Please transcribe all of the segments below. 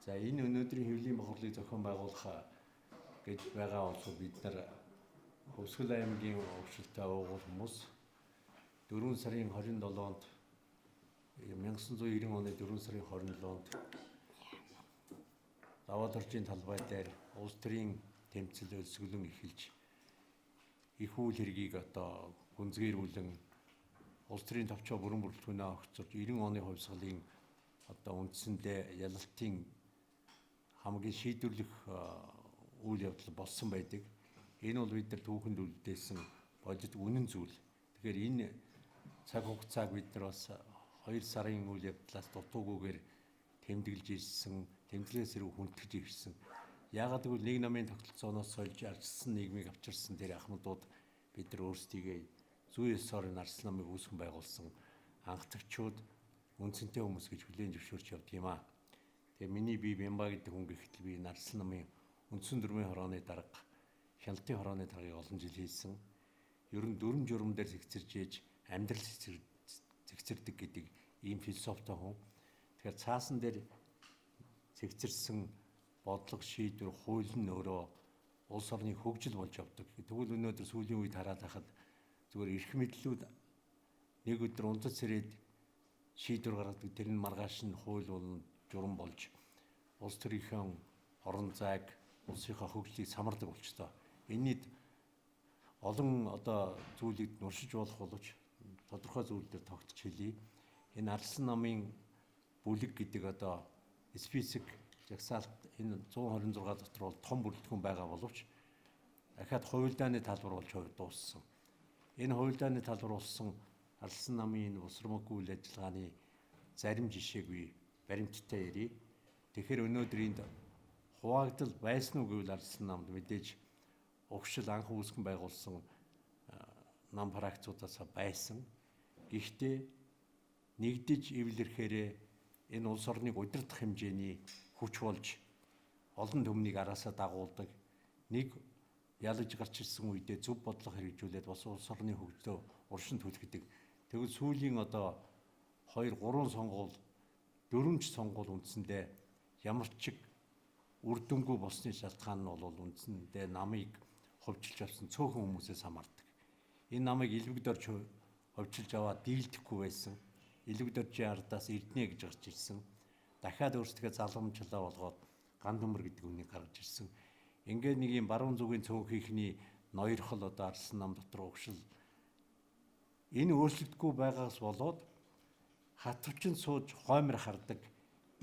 За, энэ өнөөдрийн хэвлэлийн бохирлыг зохион байгуулах гэж байгаа бол бид нар Хөвсгөл аймгийн өвшөлтэй уугуул хүмүүс 4 сарын 27-нд 1990 оны 4 сарын 27-нд Даваадоржийн талбай дээр улс төрийн тэмцэл өлсгөлөн эхэлж их үйл хэргийг одоо гүнзгийрүүлэн улс төрийн товчоо бүрэн бүрэлдэхүүнээ огцорч 90 оны хувьсгалын одоо үндсэндээ ялалтын хамгийн шийдвэрлэх үйл явдал болсон байдаг. Энэ бол бид нар түүхэнд үлдээсэн бодит үнэн зүйл. Тэгэхээр энэ цаг хугацааг бид нар бас 2 сарын үйл явдлаас дутуугүйгээр тэмдэглэж ирсэн, тэмдэглээс рүү хүндэтгэж ирсэн. Яагаад гэвэл нэг намын тогтолцооноос сольж арчилсан нийгмийг авчирсан тэр ахмадууд бид нар өөрсдийгөө зүй ёсоор нарсан намыг үүсгэн байгуулсан анхдагчуд, үнцэнтэй хүмүүс гэж хүлээн зөвшөөрч явдаг юм аа. Тэгээ миний бие Бямба гэдэг хүн гэхэд би нарсан намын үндсэн дүрмийн хорооны дарга, хяналтын хорооны даргаыг олон жил хийсэн. Ер нь дүрм журам дээр зэгцэрж ээж амьдрал зэгцэрдэг гэдэг ийм философитой хүн. Тэгэхээр цаасан дээр зэгцэрсэн бодлого, шийдвэр, хууль нь өөрөө улс орны хөгжил болж явдаг. Тэгвэл өнөөдөр сүүлийн үед хараад байхад зүгээр эрх мэдлүүд нэг өдөр унтаж сэрээд шийдвэр гаргадаг. Тэр нь маргааш нь хууль болно, журам болж улс төрийнхөө орон зайг, улсынхаа хөгжлийг самардаг болчлоо. Энийд олон одоо зүйлийг нуршиж болох боловч тодорхой зүйл дээр тогтож хэлье. Энэ Арслан намын бүлэг гэдэг одоо список жагсаалт энэ 126 дотор бол том бүрэлдэхүүн байгаа боловч дахиад хувилдааны талбар болж дууссан. Энэ хувилдааны талбар болсон Арслан намын энэ бусрамгүй үйл ажиллагааны зарим жишээг би баримттай ярья. Тэгэхээр өнөөдөр энд хуваагдал байсан уу гэвэл Арслан намд мэдээж угшил анх үүсгэн байгуулсан нам фракцуудаас байсан. Гэхдээ нэгдэж эвлэрхээрээ энэ улс орныг удирдах хэмжээний хүч болж олон түмнийг араасаа дагуулдаг. Нэг ялаж гарч ирсэн үедээ зөв бодлого хэрэгжүүлээд бас улс орны хөгжлөө уршин түлхдэг. Тэгвэл сүүлийн одоо 2 3 сонгуул, 4 ч сонгуул үндсэндээ ямар ч чиг үр дүнгүй болсны шалтгаан нь бол үндсэндээ намыг хувьчилж авсан цөөхөн хүмүүсээс хамаардаг. Энэ намыг илбэг дорж хувьчилж аваад дийлдэхгүй байсан. Илбэг доржийн ардаас Эрдэнэ гэж гарч ирсэн. Дахиад өөрсдөө залгамжлаа болгоод ган төмөр гэдэг үнийг гаргаж ирсэн. Ингээд нэг юм баруун зүгийн цөөнхийнхний ноёрхол одоо Арслан нам дотор угшил энэ өөрчлөгдөхгүй байгаагаас болоод хатвчин сууж хоймор хардаг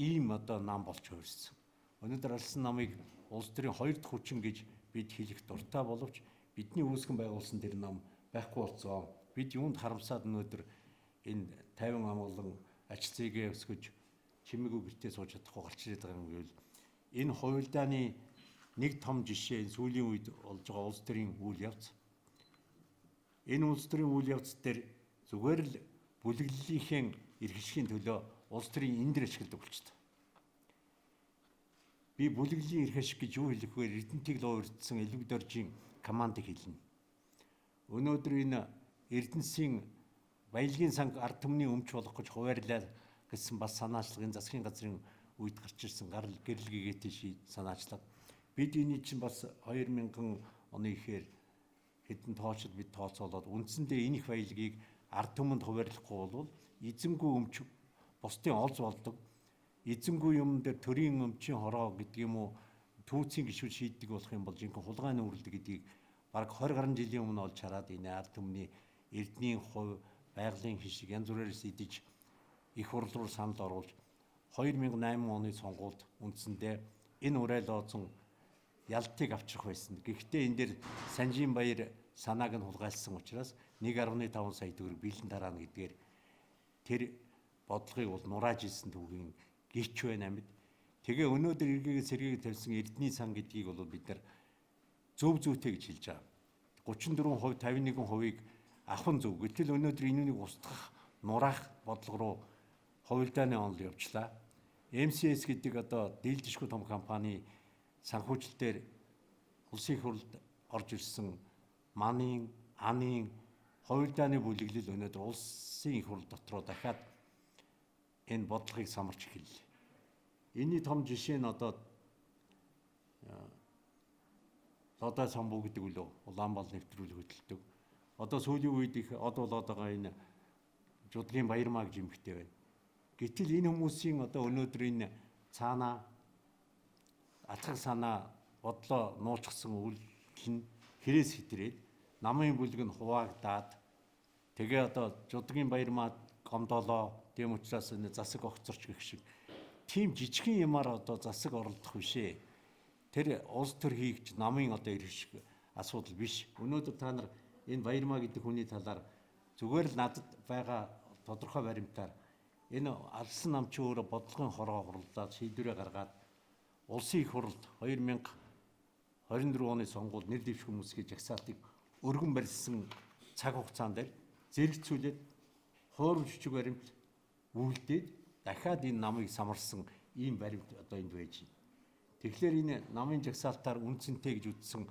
ийм одоо нам болж хувирсан. Өнөөдөр Арслан намыг улс төрийн хоёр дахь хүчин гэж бид хэлэх дуртай боловч бидний үүсгэн байгуулсан тэр нам байхгүй болсон. Бид юунд харамсаад өнөөдөр энэ 50 амгалан ач зээгээ өсгөж чимээгүй гэртээ сууж чадахгүй гарч ирээд байгаа юм гэвэл энэ хувилдааны нэг том жишээ энэ сүүлийн үед болж байгаа улс төрийн үйл явц. Энэ улс төрийн үйл явц дээр зүгээр л бүлэглэлийнхээ эрх төлөө улс төрийн энэ дэр ашигладаг болчихсон. Би бүлэглэлийн эрх ашиг гэж юу хэлэх вэ? Эрдэнтийг луу урьдсан Элвэг доржийн командыг хэлнэ. Өнөөдөр энэ Эрдэнэсийн баялагын санг ард түмний өмч болох гэж хуваарлаа гэсэн бас санаачлагын засгийн газрын үед гарч ирсэн гарал гэрэл гэгээтэй санаачлага. Бид энийг чинь бас 2000 оны ихээр хэдэн тоочд бид тооцоолоод үндсэндээ энэ их баялагийг ард түмэнд хуваарлахгүй бол эзэмгүй өмч бусдын олз болдог. Эзэмгүй юм дээр төрийн өмчийн хороо гэдэг юм уу, түүцийн гишүүд шийддэг болох юм бол жинхэнэ хулгайн үүрэлдэг гэдгийг бараг 20 гаруй жилийн өмнө олж хараад энэ ард түмний эрдний хувь байгалийн хишиг янз бүрээрээс идэж их хурл руу санал оруулж 2008 оны сонгуульд үндсэндээ энэ уриалооцон ялтыг авчрах байсан. Гэхдээ энэ дээр Санжийн баяр санааг нь хулгайлсан учраас 1.5 сая төгрөг бэлэн тараана гэдгээр тэр бодлогыг бол нурааж ирсэн түүхийн гिच байна амьд. Тэгээ өнөөдөр эргээгээ сэргээг тавьсан Эрдний сан гэдгийг бол бид нар зөв зүйтэй гэж хэлж байгаа. 34%, 51%-ийг авах нь зөв. Гэтэл өнөөдөр энэнийг устгах, нураах бодлого руу хувилдааны онол явчлаа. MCS гэдэг одоо дийлдэшгүй том компани санхүүжилтээр улсын их хурлд орж ирсэн манын, анын хувилдааны бүлэглэл өнөөдөр улсын их хурл дотроо дахиад энэ бодлогыг самарч эхэллээ. Энэний том жишээ нь одоо Лодой самбуу гэдэг үлээ Улаанбал нэвтрүүлэг хөтэлдэг. Одоо сүүлийн үед их од болоод байгаа энэ Жудгийн Баярмаа гэж эмэгтэй байна. Гэтэл энэ хүмүүсийн одоо өнөөдөр энэ цаанаа алхах санаа бодлоо нуучсан үйлдэл нь хэрээс хитрээд намын бүлэг нь хуваагдаад тэгээ одоо Жудгийн Баярмаа гомдоолоо. Тийм учраас энэ засаг огцорч гэх шиг тийм жижигхэн юмар одоо засаг оролдох бишээ. Тэр улс төр хийгч намын одоо ирэх шиг асуудал биш. Өнөөдөр та нар энэ Баярмаа гэдэг хүний талаар зүгээр л надад байгаа тодорхой баримтаар энэ алсан нам чи өөрөө бодлогын хороо хурлаад шийдвэрээ гаргаад улсын их хурлд 2024 оны сонгуул нэр дэвших хүмүүсийн жагсаалтыг өргөн барьсан цаг хугацаан дээр зэрэгцүүлээд хуурамч бичиг баримт үйлдээд дахиад энэ намыг самарсан ийм баримт одоо энд байж байна. Тэгэхээр энэ намын жагсаалтаар үнцэнтэй гэж үзсэн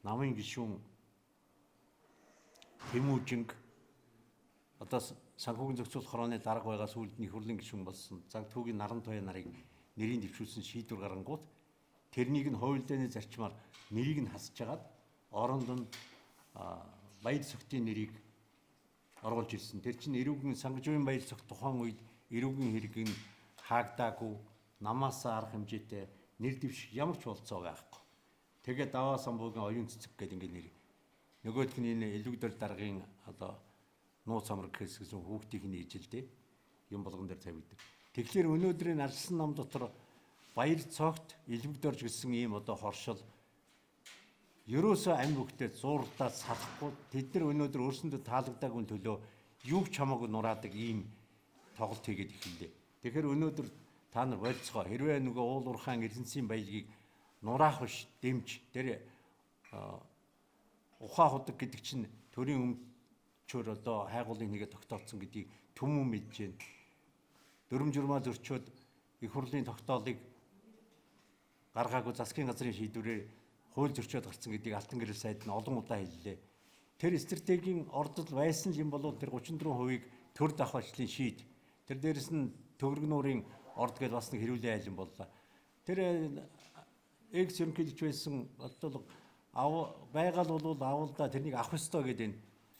намын гишүүн Тэмүүжинг одоо санхүүгийн зохицуулах хорооны дарга байгаа сүүлд нь их хурлын гишүүн болсон Загтхүүгийн Наран Туяа нарыг нэрийн дэвшүүлсэн шийдвэр гарангуут тэрнийг нь хууль дэний зарчмаар нэрийг нь хасж хагаад оронд нь Баяр цогтын нэрийг оруулж ирсэн. Тэр чинь эрүүгийн сангажуугийн Баяр цогт тухайн үед эрүүгийн хэрэг нь хаагдаагүй, намаас арга хэмжээтэй нэр дэвших ямар ч болцоо байхгүй. Тэгээд Даваа самбуугийн оюун цэцэг гэдэг ингээд нэр. Нөгөөх нь энэ элвэгдэр даргын одоо нууц самраг гэхээс хүүхдийн нь ижилдээ юм болгон дээр тавигддаг. Тэгэхээр өнөөдрийн алсан нам дотор Баяр цогт элвэгдэрж гэсэн ийм одоо хоршил ерөөсөө ам бүхтээ зууралдаад салахгүй тэд нар өнөөдөр өөрсөндөө таалагдаагүй төлөө юу ч хамаагүй нураадаг ийм тоглолт хийгээд эхэллээ. Тэгэхээр өнөөдөр та нар болцгоо хэрвээ нөгөө уул уурхаан эрдэнсийн баялагийг нураах биш дэмж тэр ухаа худаг гэдэг чинь төрийн өмчөөр одоо хайгуулын нэгэ тогтооцсон гэдгийг түмэн мэдж байна. Дүрм журмаа зөрчөөд их хурлын тогтоолыг гаргаагүй засгийн газрын шийдвэрээр хууль зөрчөөд гарсан гэдгийг Алтан гэрэл сайд нь олон удаа хэллээ. Тэр стратегийн ордол байсан юм бол тэр 34%-ийг төр давх ажлын шийд. Тэр дээрэс нь төгрөг нуурын орд гэж бас нэг хэрүүлэн айлан боллоо. Тэр экс ерөнхийлөгч байсан болтол байгаль бол авалда тэрнийг авах ёстой гэдэг энэ.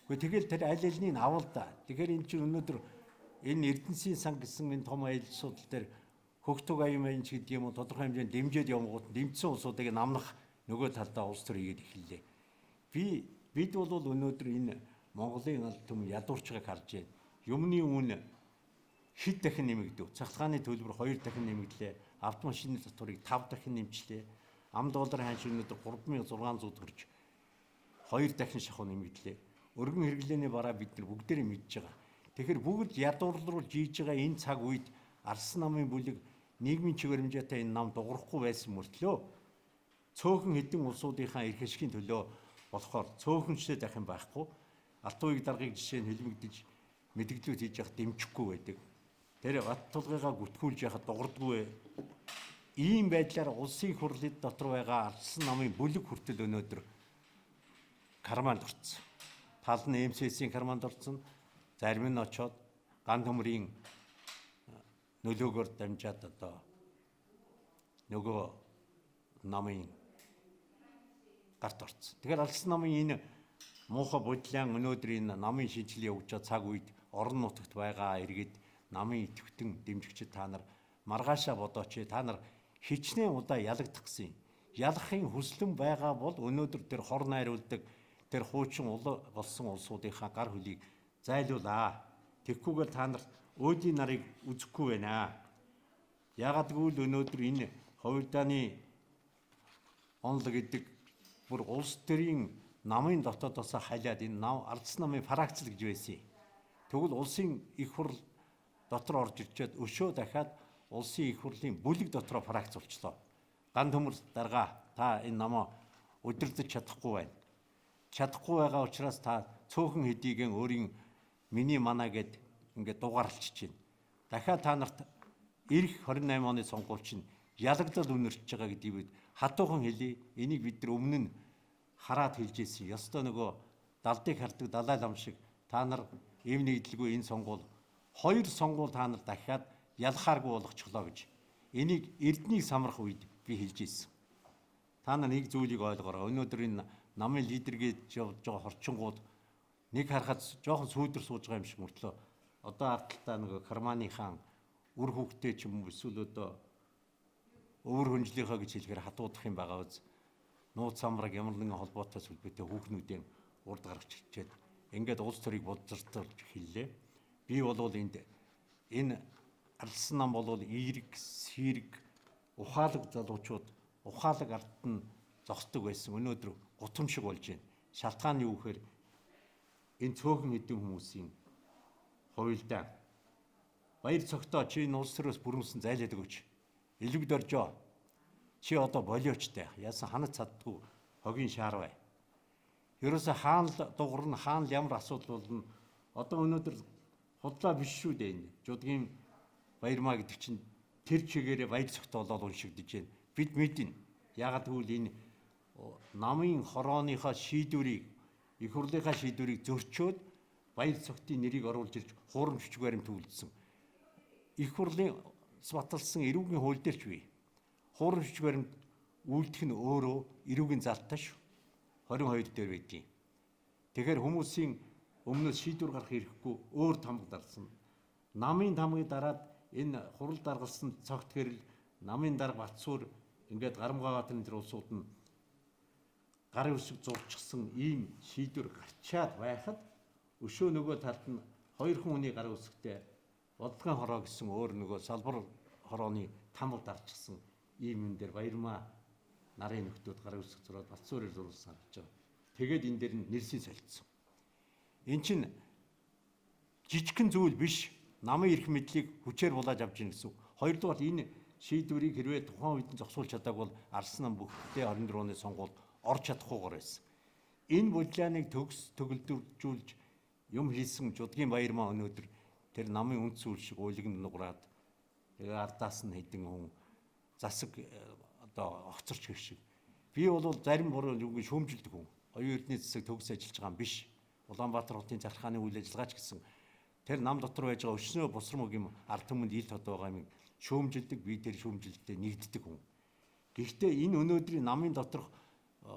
Гэхдээ тэгэл тэр аль альнийг авалда. Тэгэхээр энэ чинь өнөөдөр энэ Эрдэнсийн сан гэсэн энэ том аялал асуудал дээр хөгтөг аян маян ч гэдэг юм уу тодорхой хэмжээнд дэмжиж явангууд дэмжсэн улсуудыг намнах нөгөө талдаа улс төр хийгээд эхэллээ. Бид бол өнөөдөр энэ Монголын аль түмэн ядуурчгааг харж байна. Юмны үн хэд дахин нэмэгдэв. Цахилгааны төлбөр 2 дахин нэмэгдлээ. Автомашины татварыг 5 дахин нэмчлээ. Ам доллар ханш өнөөдөр 3600 төрж 2 дахин шахуу нэмэгдлээ. Өргөн хэрэглээний бараа бид нар бүгдээрээ мэдж байгаа. Тэгэхээр бүгд ядуурлал руу жийж байгаа энэ цаг үед Арсан намын бүлэг нийгмийн чигээр хэмжээтэй энэ нам дуграхгүй байсан мөртлөө цөөхөн хэдэн улсуудынхаа эрх ашигын төлөө болохоор цөөхөнчтэй дахин байхгүй. Алтан уяг даргыг жишээ нь хэлмэгдэж мэдгэлүүд хийж явах дэмжихгүй байдаг. Тэр бат тулгыгаа гүтгүүлж яхад дугардгүй. Ийм байдлаар улсын хурлын дотор байгаа Арсан намын бүлэг хүртэл өнөөдөр карманд орсон. Тал нь МСС-ийн карманд орсон. Зарим нь очоод ган төмрийн нөлөөгөөр дамжаад одоо нөгөө намын гарт орсон. Тэгэхээр Алсан намын энэ муухай бодлон өнөөдөр энэ намын шинжилгээ явуулж байгаа цаг үед орон нутагт байгаа иргэд намын идэвхтэн дэмжигчид та нар маргаашаа бодооч, та нар хичнээн удаа ялагдах гэсэн юм. Ялахын хүслэн байгаа бол өнөөдөр тэр хор найруулдаг тэр хуучин болсон улсуудынхаа гар хөлийг зайлуулаа. Тэгхгүйгээр та нар өөдийн нарыг үзэхгүй байна. Яагаад гэвэл өнөөдөр энэ хувилдааны онол гэдэг бүр улс төрийн намын дотоодоос халиад энэ нам ардс намын фракцл гэж байсан юм. Тэгвэл улсын их хурл дотор орж ирчээд өшөө дахиад улсын их хурлын бүлэг дотроо фракц болчлоо. Ган төмөр дарга та энэ намаа удирдах чадахгүй байна. Чадахгүй байгаа учраас та цөөхөн хэдийгэн өөрийн миний манаа гэд ингээд дугаарлчихж байна. Дахиад та нарт ирэх 28 оны сонгуул чинь ялагдал үнэрч байгаа гэдгийг бид хатуухан хэлье. Энийг бид нар өмнө нь хараад хэлж ирсэн. Ёстой нөгөө далдыг хардаг далай лам шиг та нар эв нэгдэлгүй энэ сонгуул хоёр сонгуул та нар дахиад ялахааргүй болгочихлоо гэж. Энийг Эрднийг самрах үед би хэлж ирсэн. Та нар нэг зүйлийг ойлгоорой. Өнөөдөр энэ намын лидер гэж явж байгаа хорчингууд нэг харахад жоохон сүүдэр сууж байгаа юм шиг мөртлөө одоо ардталтаа нөгөө Карманы хаан үр хүүхдээ ч юм уу эсвэл одоо өвөр хөнжлийнхаа гэж хэлэхээр хатуудах юм байгаа биз. Нууц самраг ямар нэгэн холбоотой сүлбэтэй хүүхнүүдийн урд гаргаж чичээд ингээд улс төрийг бодзартуулж хэллээ. Би болвол энд энэ арлсан нам болвол эерэг, сэрэг, ухаалаг залуучууд ухаалаг ард нь зогсдог байсан. Өнөөдөр гутам шиг болж байна. Шалтгаан нь юу гэхээр энэ цөөхөн хэдэн хүмүүсийн хувилдаа. Баяр цогтоо чи энэ улс төрөөс бүрэмсэн зайлаад өгөөч. Элвэгд оржоо. Чи одоо болиочтой. Яасан ханаж чаддгүй хогийн шаар бай. Ерөөсө хаан л дуурна, хаан л ямар асуудал болно. Одоо өнөөдөр худлаа биш шүү дээ энэ. Жудгийн Баярмаа гэдэг чинь тэр чигээрээ баяр цогт болоод уншигдэж байна. Бид мэднэ. Яагаад гэвэл энэ намын хорооныхоо шийдвэрийг, их хурлынхаа шийдвэрийг зөрчөөд баяр цогтын нэрийг оруулж ирж хуурамч бичиг баримт үйлдсэн. Их хурлын баталсан эрүүгийн хууль дээр ч бий. Хуурамч бичиг баримт үйлдэх нь өөрөө эрүүгийн залттай шүү. 22 дээр байдгийн. Тэгэхээр хүмүүсийн өмнөөс шийдвэр гарах эрхгүй өөр тамга дарсан. Намын тамгыг дараад энэ хурал даргалсан цогт гэрэл намын дарга Батсуур ингээд Гарамгаабаатарын тэр улсууд нь гарын үсэг зурчихсан ийм шийдвэр гарчаад байхад өшөө нөгөө талд нь хоёр хүний гарын үсэгтэй бодлогын хороо гэсэн өөр нөгөө салбар хорооны тамга дарчихсан ийм юм дээр Баярмаа нарын нөхдүүд гарын үсэг зураад Батсуурээр зуруулсан харагдаж байгаа. Тэгээд энэ дээр нь нэрсийг солилцсон. Эн чинь жижигхэн зүйл биш. Намын эрх мэдлийг хүчээр булааж авч ийн гэсэн. Хоёрдугаар энэ шийдвэрийг хэрвээ тухайн үед нь зогсуулж чадаагүй бол Арсан нам бүхэлдээ 24 оны сонгуульд орж чадахгүйгээр байсан. Энэ буллааныг төгс төгөлдржүүлж юм хийсэн Жудгийн Баярмаа өнөөдөр тэр намын үнд зүйл шиг уйлганд нуграад тэгээ ардаас нь хэдэн хүн засаг одоо огцорч гэх шиг. Би бол зарим буруу юм шүүмжилдэг хүн. Оюун эрдэнэ засаг төгс ажиллаж байгаа юм биш. Улаанбаатар хотын захиргааны үйл ажиллагаач гэсэн тэр нам дотор байж байгаа өчнөө бусрам үг юм ард түмэнд ил тодоо байгаа юм шүүмжилдэг, би тэр шүүмжилэлтэд нэгддэг хүн. Гэхдээ энэ өнөөдрийн намын доторх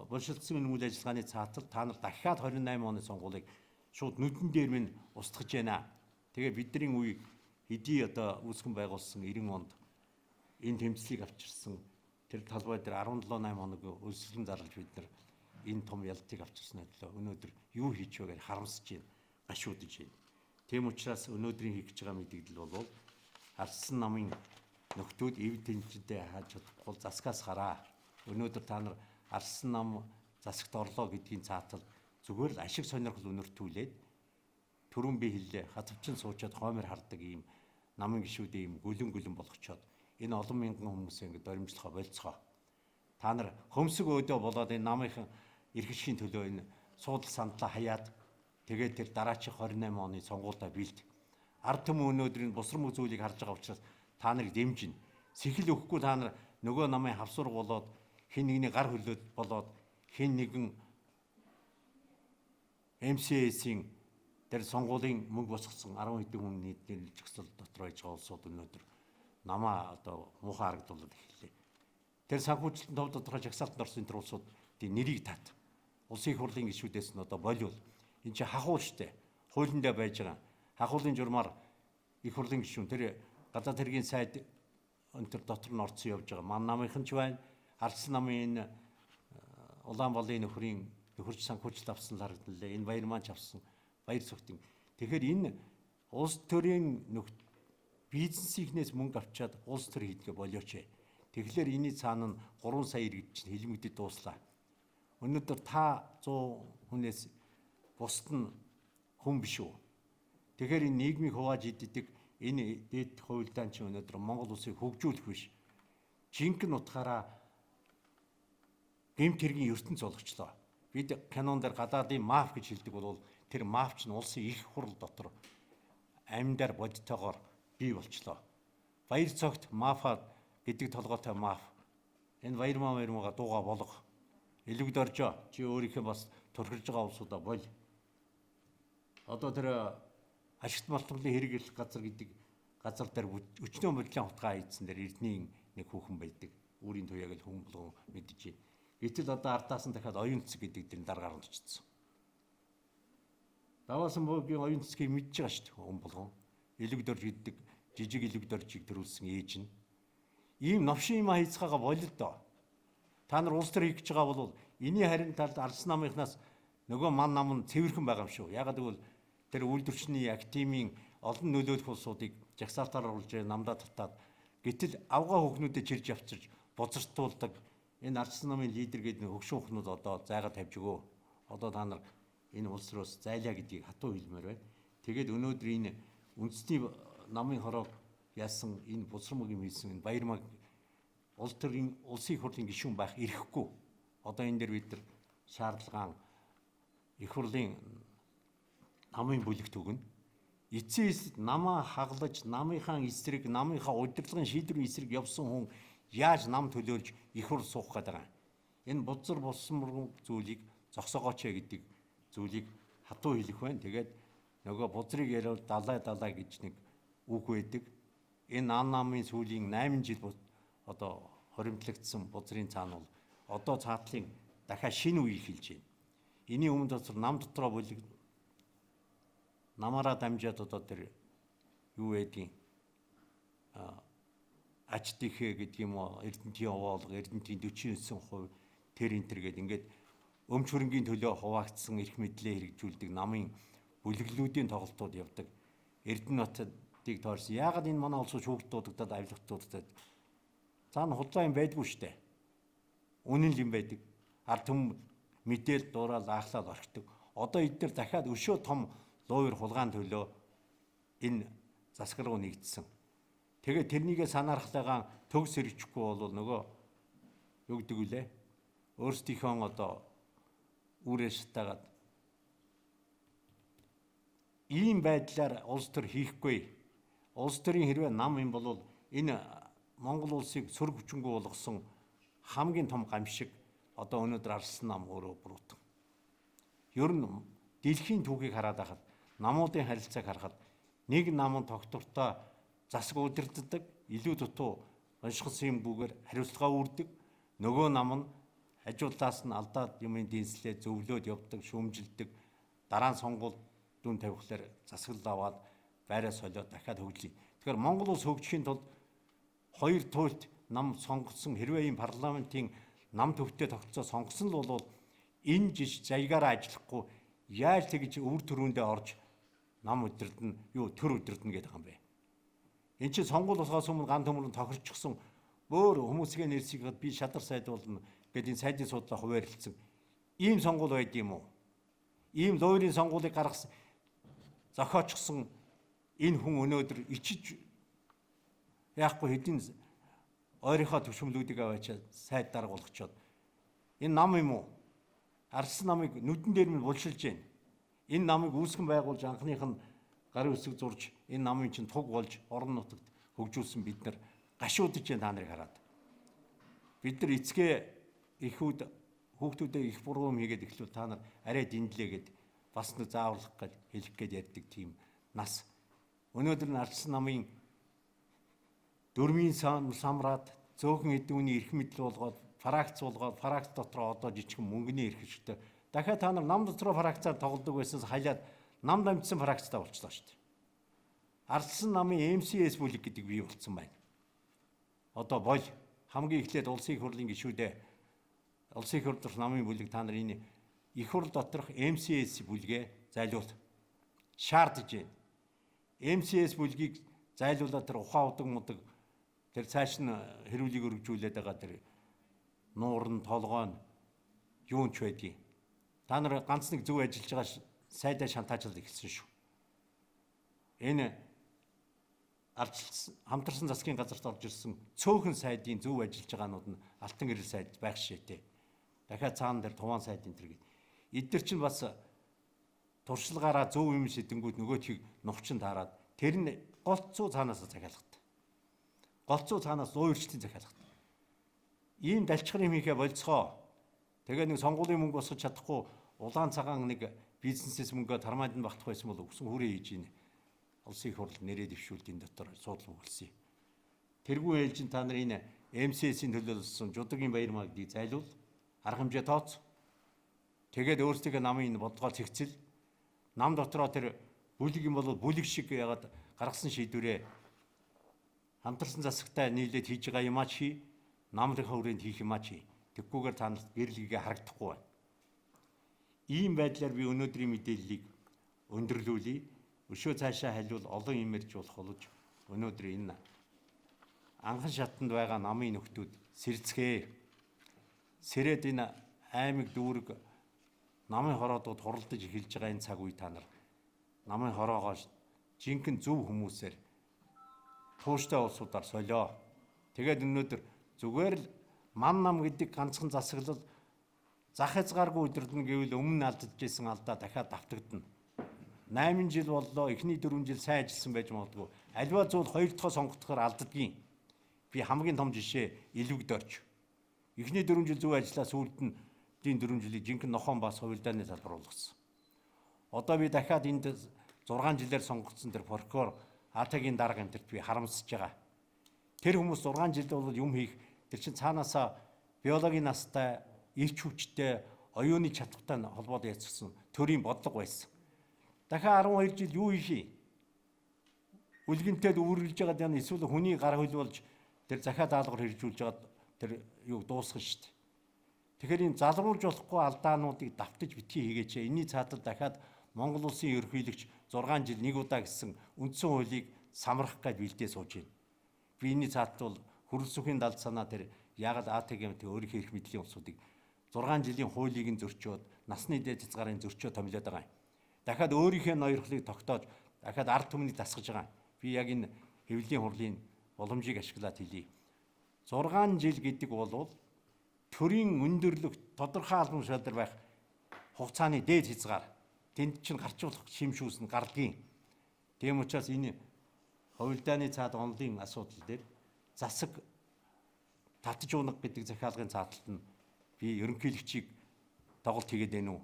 болшилдсон энэ үйл ажиллагааны цаатал та нар дахиад 28 оны сонгуулийг шууд нүдэн дээр минь устгаж байна. Тэгээ бидний үе хэдий одоо үүсгэн байгуулсан 90 онд энэ тэмцлийг авчирсан тэр талбай дээр 17 8 хоног өлсгөлэн зарлаж бид нар энэ том ялтыг авчирсан төлөө өнөөдөр юу хийж вэ гэж харамсаж байна, гашуудж байна. Тийм учраас өнөөдрийн хийх гэж байгаа мэдээлэл бол Арсан намын нөхдүүд эв тэнцэнтэй хааж чадахгүй засгаас гараа. Өнөөдөр та нар Арсан нам засагт орлоо гэдгийн цаатал зүгээр л ашиг сонирхол үнэртүүлээд түрүүн би хэллээ. Хатвчин суучаад хоймор хардаг ийм намын гишүүдийн ийм гүлэн гүлэн болгочоод энэ олон мянган хүмүүсээ ингээд доримжлохоо болцгоо. Та нар хөмсөг өөдөө болоод энэ намынхан эрх ашигын төлөө энэ суудал сандлаа хаяад тэгээд тэр дараачих 28 оны сонгуультай бэлд. Ард түмэн өнөөдрийн бусрам зүйлийг харж байгаа учраас та нарыг дэмжинэ. Сэхэл өгөхгүй та нар нөгөө намын хавсург болоод хэн нэгний гар хөлөөд болоод хэн нэгэн МСС-ийн тэр сонгуулийн мөнгө босгосон 10 хэдэн хүний нийтлэл жагсаал дотор байж байгаа улсууд өнөөдөр намаа одоо муухай харагдуулаад эхэллээ. Тэр санхүүжилтийн тов тодорхой жагсаалтанд орсон тэр улсуудын нэрийг тат. Улсын их хурлын гишүүдээс нь одоо болиул. Энэ чинь хахуул штэ. Хуулиндаа байж байгаа. Хахуулын журмаар их хурлын гишүүн тэр гадаад хэргийн сайд энэ төр дотор нь орцсон явж байгаа. Ман намынхан ч байна. Арсан намын энэ Улаанбалын нөхрийн нөхөрч санхүүжилт авсан л харагданлаа. Энэ баяр маань ч авсан. Баяр цогтын. Тэгэхээр энэ улс төрийн бизнесийнхнээс мөнгө авчаад улс төр хийдгээ болиоч. Тэгэхээр энэний цаана нь 3 сая иргэд чинь хилмигдэд дууслаа. Өнөөдөр та 100 хүнээс бусд нь хүн биш үү? Тэгэхээр энэ нийгмийг хувааж иддэг энэ дээд хувилдаан чинь өнөөдөр Монгол улсыг хөгжүүлэх биш. Жинхэнэ утгаараа гэмт хэргийн ертөнц болгочлоо. Бид канон дээр гадаадын маф гэж хэлдэг бол тэр маф чинь улсын их хурл дотор амьдаар бодтойгоор бий болчлоо. Баяр цогт мафа гэдэг толгойтой маф. Энэ баярмаа баярмаага дууга болго. Элвэгд оржоо. Чи өөрийнхөө бас турхирж байгаа улсуудаа боль. Одоо тэр ашигт малтмлын хэрэг эрхлэх газар гэдэг газар дээр өчнөө бодлын хутгаа хийдсэн дээр Эрдэнийн нэг хүүхэн байдаг. Үүрийн туяаг л хүн болгон мэдэж байна. Гэтэл одоо ардаас нь дахиад оюун цэцэг гэдэг дэр даргаар онцчихсон. Даваасан буугийн оюун цэцгийг мэдж байгаа шүү дээ хүн болгон. Элэг дорж гэдэг жижиг элэг доржийг төрүүлсэн ээж нь. Ийм новшин юм хийцгээгээ бололдоо. Та нар улс төр хийх гэж байгаа бол энэний харин талд Арс намынхнаас нөгөө ман нам нь цэвэрхэн байгаа юм шүү. Ягаад гэвэл тэр үйлдвэрчний активын олон нөлөөлөх улсуудыг жагсаалтаар оруулж намдаа татаад гэтэл авгаа хүүхнүүдэд чирж авчирч бузартуулдаг энэ Арс намын лидер гэдэг хөгшин хүүхнүүд одоо зайгаа тавьж өгөө. Одоо та нар энэ улс руу зайлаа гэдгийг хатуу хэлмээр байна. Тэгээд өнөөдөр энэ үндэсний намын хороог яасан энэ бузар мөг юм хийсэн энэ Баярмаг улс төрийн улсын их хурлын гишүүн байх эрхгүй. Одоо энэ дээр бид нар шаардлагаан их хурлын намын бүлэгт өгнө. Эцсийн эсэд намаа хаглаж, намынхаа эсрэг, намынхаа удирдлагын шийдвэрийн эсрэг явсан хүн яаж нам төлөөлж их хурл суух гээд байгаа юм. Энэ бузар болсон мөргөн зүйлийг зогсоогооч гэдэг зүйлийг хатуу хэлэх байна. Тэгээд нөгөө бузрыг яриад далай далай гэж нэг үг байдаг. Энэ нам намын сүүлийн 8 жил одоо хоримтлагдсан бузрын цаана бол одоо цаатлын дахиад шинэ үе эхэлж байна. Эний өмнө дотор нам дотроо бүлэг намаараа дамжаад одоо тэр юу байдгийг ач тэхэ гэдэг юм уу, Эрдэнтийн овоолго, Эрдэнтийн 49% тэр энэ төр гээд ингээд өмч хөрөнгийн төлөө хуваагдсан эрх мэдлээ хэрэгжүүлдэг намын бүлэглүүдийн тоглолтууд явдаг. Эрдэнэ хотыг тойрсон. Яагаад энэ манай улс шүүгт дуудагдаад авилгат дуудагдаад цаана худлаа юм байдгүй штэ. Үнэн л юм байдаг. Ард түмэн мэдээл дуурал аахлаад орхидог. Одоо эдгээр дахиад өшөө том луур хулгаан төлөө энэ засаг руу нэгдсэн. Тэгээд тэрнийгээ санаархлаагаан төгс хэрэгжихгүй бол нөгөө юу гэдэг вүлээ? Өөрсдийнхөө одоо үүрээ шатаагаад ийм байдлаар улс төр хийхгүй. Улс төрийн хэрвээ нам юм бол энэ Монгол улсыг сөрөг хүчингү болгосон хамгийн том гамшиг одоо өнөөдөр Арслан нам өөрөө буруутан. Ер нь дэлхийн түүхийг хараад байхад намуудын харилцааг харахад нэг нам нь тогтвортой засаг удирддаг, илүү дутуу уншихсан юм бүгээр хариуцлага үүрдэг. Нөгөө нам нь хажуу талаас нь алдаад юмын дэнслээ зөвлөөд явдаг, шүүмжилдэг. Дараа нь сонгуул дүн тавихлаар засаглал аваад байраа солиод дахиад хөгжлөе. Тэгэхээр Монгол улс хөгжихийн тулд хоёр туйлт нам сонгосон хэрвээ ийм парламентын нам төвтэй тогтолцоо сонгосон л бол энэ жиш заягаараа ажиллахгүй яаж тэгж өвөр төрөндөө орж нам удирдна, юу төр удирдна гэдэг юм бэ? Энд чинь сонгуул болохоос өмнө ган төмөр нь тохирчихсон өөр хүмүүсийн нэрсийг би шадар сайд болно гэдэг энэ сайдын суудлаа хуваарлцсан. Ийм сонгуул байд юм уу? Ийм луурийн сонгуулийг гаргасан зохиочихсон энэ хүн өнөөдөр ичиж яахгүй хэдийн ойрынхоо төвшмлүүдийг аваачаад сайд дарга болгочоод энэ нам юм уу? Арслан намыг нүдэн дээр минь булшилж байна. Энэ намыг үүсгэн байгуулж анхных нь гарын үсэг зурж энэ намын чинь туг болж орон нутагт хөгжүүлсэн бид нар гашуудж байна та нарыг хараад. Бид нар эцгээ эхүүд хүүхдүүдээ их буруу юм хийгээд эхлүүл та нар арай дэндлээ гэд бас нэг зааварлах гэж хэлэх гээд ярьдаг тийм нас. Өнөөдөр нь Арслан намын дөрмийн самраад зөөхөн эдэн үний эрх мэдэл болгоод фракц болгоод фракц дотроо одоо жижигхэн мөнгөний эрх хэрэгтэй. Дахиад та нар нам дотроо фракцаар тоглодог байсаас халиад нам дамжсан фракцтай болчлоо шүү дээ. Арслан намын MCS бүлэг гэдэг бий болцсон байна. Одоо боль хамгийн эхлээд улсын их хурлын гишүүдээ улсын их хурл доторх намын бүлэг та нар энэ их хурл доторх MCS бүлгээ зайлуул. Шаардж байна. MCS бүлгийг зайлуулаад тэр ухаан удаг мудаг тэр цааш нь хэрүүлийг өргөжүүлээд байгаа тэр нуур нь толгой нь юун ч байдгийг. Та нар ганц нэг зөв ажиллаж байгаа сайдаа шантаажлал эхэлсэн шүү. Энэ ардчилсан хамтарсан засгийн газарт орж ирсэн цөөхөн сайдын зөв ажиллаж байгаанууд нь алтан гэрэл сайд байх шээтэй. Дахиад цаана дээр туваан сайд энэ төр гээд. Эдгээр чинь бас туршлагаараа зөв юм шидэнгүүд нөгөөдхийг нухчин таарад тэр нь голцоо цаанаас захиалгатай. Голцоо цаанаас луйварчлалын захиалгатай. Ийм далчхар юм хийхэ болцгоо. Тэгээ нэг сонгуулийн мөнгө босгож чадахгүй улаан цагаан нэг бизнесээс мөнгө тармаад нь багтах байсан бол өгсөн хүрээ хийж ийн. Улсын их хурл нэрээ дэвшүүлт энэ дотор суудлан өгөлсөн. Тэргүй ээлжин та нар энэ МСС-ийн төлөөлсөн Жудагийн Баярмаа гэдгийг зайлуул, арга хэмжээ тооц. Тэгээд өөрсдийнхөө намын энэ бодлогоо цэгцэл, нам дотроо тэр бүлэг юм бол бүлэг шиг ягаад гаргасан шийдвэрээ хамтарсан засагтай нийлээд хийж байгаа юмаа чи намынхаа хүрээнд хийх юмаа чи. Тэгхгүйгээр та нарт гэрлэгээ харагдахгүй байна. Ийм байдлаар би өнөөдрийн мэдээллийг өндөрлүүлье. Өшөө цаашаа хайлвал олон юм ярьж болох болж өнөөдөр энэ анхан шатанд байгаа намын нөхдүүд сэрцгээ. Сэрээд энэ аймаг дүүрэг намын хороодууд хуралдаж эхэлж байгаа энэ цаг үе та нар намын хороогоо жинхэнэ зөв хүмүүсээр тууштай улсуудаар солио. Тэгээд өнөөдөр зүгээр л ман нам гэдэг ганцхан засаглал зах хязгааргүй өдөрдөн гэвэл өмнө алдаж исэн алдаа дахиад давтагдана. 8 жил боллоо, эхний 4 жил сайн ажилласан байж магадгүй. Аливаа зүйл хоёр дахь сонгогдохоор алддагийн. Би хамгийн том жишээ Илвэгд орж. Эхний 4 жил зөв ажиллаа, сүүлд нь 4 жилийг жинхэнэ нохон бас хувилдааны салбар болгосон. Одоо би дахиад энд 6 жилээр сонгогдсон тэр прокурор АТ-гийн дарга энтерт би харамсаж байгаа. Тэр хүмүүс 6 жилд бол юм хийх тэр чинь цаанаасаа биологийн настай, эрч хүчтэй, оюуны чадвартай холбоотой яцсан төрийн бодлого байсан. Дахиад 12 жил юу хийх юм? Үлгэнтэй үүргэлж байгаа юм эсвэл хүний гар хөл болж тэр захиа даалгавар хэрэгжүүлж байгаа тэр юуг дуусгах шүү дээ. Тэгэхээр энэ залгуулж болохгүй алдаануудыг давтаж битгий хийгээч. Энийний цаатал дахиад Монгол улсын ерөнхийлөгч 6 жил нэг удаа гэсэн үндсэн хуулийг самрах гэж бэлдээ сууж байна. Би энэний цаатал бол хөрөлсөхийн далд санаа тэр яг л АТГМ тэр өөрийнхөө эрх мэдлийн улсуудыг 6 жилийн хуулийг нь зөрчөөд насны дээд хязгаарын зөрчөө томилоод байгаа юм. Дахиад өөрийнхөө ноёрхлыг тогтоож дахиад ард түмнийг дасгаж байгаа юм. Би яг энэ хэвлэлийн хурлын боломжийг ашиглаад хэлье. 6 жил гэдэг бол төрийн өндөрлөх тодорхой албан тушаал байх хугацааны дээд хязгаар. Тэнд чинь гарч болох шимшүүс нь гардгийн. Тийм учраас энэ хувилдааны цаад онлын асуудал дээр засаг татж унаг гэдэг захиалгын цааталт нь би ерөнхийлөгчийг тоглолт хийгээд байна уу?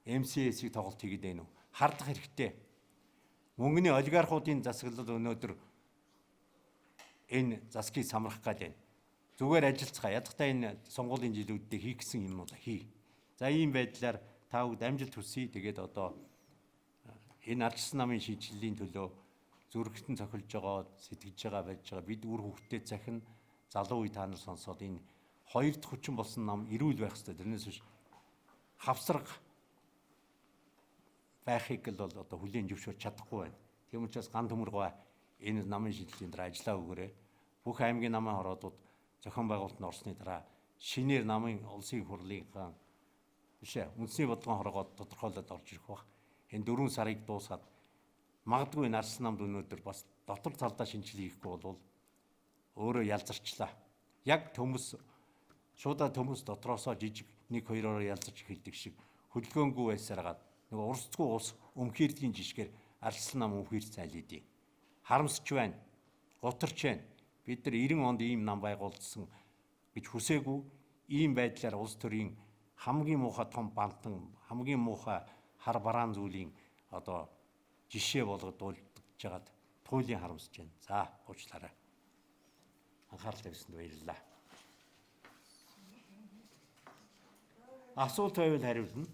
МСС-ийг тоглолт хийгээд байна уу? Хардах хэрэгтэй. Мөнгөний олигархуудын засаглал өнөөдөр энэ засгийг самрах гээд байна. Зүгээр ажиллацгаа. Ядахтаа энэ сонгуулийн жилүүддээ хийх гэсэн юмнуудаа хий. За ийм байдлаар та бүгд амжилт хүсье. Тэгээд одоо энэ ардчилсан намын шинжилгээний төлөө зүрхтэн цохилж байгаа, сэтгэж байгаа байж байгаа. Бид үр хөвгтөө захин залуу үе та нар сонсоод энэ хоёр дахь хүчин болсон нам эрүүл байх хэрэгтэй. Тэрнээс биш хавсарга байхыг л бол одоо хүлээн зөвшөөрч чадахгүй байна. Тийм учраас ган төмөргөө энэ намын шинжилгээний дараа ажиллаа өгөөрэй. Бүх аймгийн намын хороодууд зохион байгуулалтанд орсны дараа шинээр намын улсын хурлын биш үндэсний бодлогын хорогоод тодорхойлоод орж ирэх бах. Энэ 4 сарыг дуусгаад магадгүй нарсан намд өнөөдөр бас дотор талдаа шинжилгээ хийхгүй бол өөрөө ялзарчлаа. Яг төмөс шуудаа төмөс дотроосоо жижиг 1 2-ороо ялзарч эхэлдэг шиг хөдөлгөөнгүй байсараад нөгөө урсцгүй ус өмхийрдгийн жишгээр ардчилсан нам өмхийрч зайлидیں۔ Харамсч байна. Гутарч байна. Бид нар 90 онд ийм нам байгуулсан гэж хүсээгүй. Ийм байдлаар улс төрийн хамгийн муухай том бантан, хамгийн муухай хар бараан зүйлийн одоо жишээ болгоод дуулж жагаад туйлын харамсаж байна. За, уучлаарай. Анхаарал тавьсанд баярлалаа. Асуулт байвал хариулна.